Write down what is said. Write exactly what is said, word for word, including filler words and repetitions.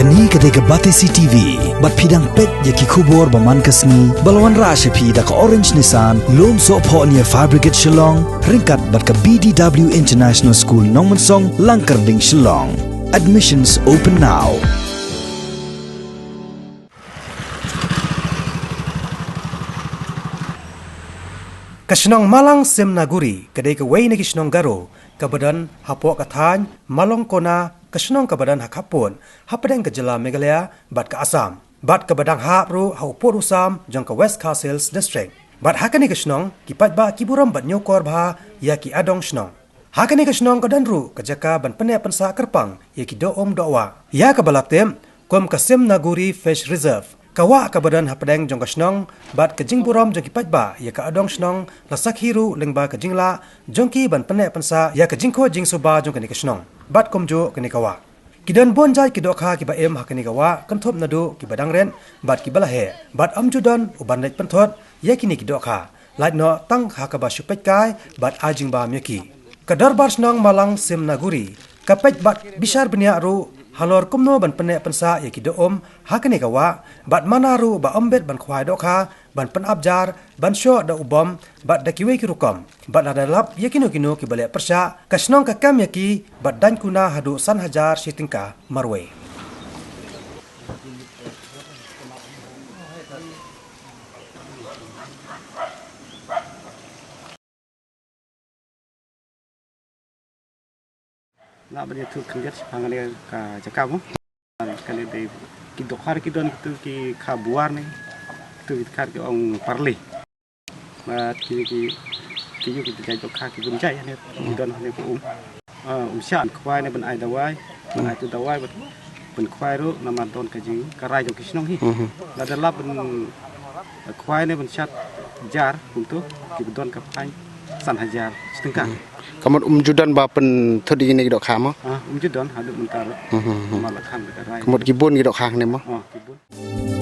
Kane ka dei ka Batesi T V, bad phi dang peit ïa ki khubor ba man ka sngi, ba la wanrah sha phi da ka Orange Nissan, Lumsohphoh near Fire Brigade Shillong, ryngkat bad ka B D W International School Nongmensong, Langkyrding, Shillong. Admissions open now. Ka shnong Malang Simnaguri, ka dei kawei na ki shnong Garo, kaba don hapoh ka thaiñ Malongkona, ka shnong kaba don ha khappud, hapdeng ka jylla Meghalaya bad ka Assam, bad kaba dang hap ruh ha u pud u sam jong ka West Khasi Hills District. Bad ha kane ka shnong, ki paidbah ki burom bad ñiewkor bha ïa ki adong shnong. Ha kane ka shnong ka don ruh ka jaka ban pynneh pynsah kyrpang ïa ki doh um doh wah, ïa kaba la tip kum ka Simnaguri Fish Reserve. Ka wah kaba don hapdeng jong ka shnong bad ka jingburom jong ki paidbah ïa ka adong shnong la sakhi ruh lyngba ka jinglah jong ki ban pynneh pynsah ïa ka jingkhuid jingsuba jong kane ka shnong bad kumjuh kane ka wah. Ki don bun jait ki dohkha kiba im ha kane ka wah, kynthup naduh kiba dang rit bad kiba la heh, bad ym ju don uban leit pynthut ïa kine ki dohkha, lait noh tang ha kaba shu peit kai bad ai jingbam ïa ki. Ka Dorbar Shnong Malang Simnaguri ka peit bad bishar bniah ruh halor kumno ban pynneh pynsah ïa ki doh um ha kane ka wah, bad mana ruh ba ym bit ban khwai dohkha, ban pynap jar, ban shoh da u bom bad da kiwei ki rukom. Bad lada lap ïa kino kino kiba leh pyrshah, ka shnong ka kem ïa ki bad daiñ kuna haduh san hajar shi tyngka marwei. Nga ban ïathuh khyndiat shaphang kane ka jaka mo. Kane dei ki dohkha ki don kitu ki kha buar ne, kitu ki kha ki ong parli. Bad kine ki, ki yu ki jait dohkha ki bun jait ne, ki don ne ko um. Ah, um shah khwai ne ban ai dawai, ban ai tu dawai, ban, ban khwai ruh namar don ka jing ka rai jong ki shnong hi. Mhm. Lada lap ban khwai ne ban shat jar kumtu, ki don ka fine san hajar shi tyngka. Mhm. Ka mut um ju don ba pynthut ïa kine ki dohkha mo? Ah, um ju don haduh mynta ruh. Mhm, mhm. Namar la khang da ka rai. Ka mut ki bun ki dohkha ne mo? Ah, ki bun.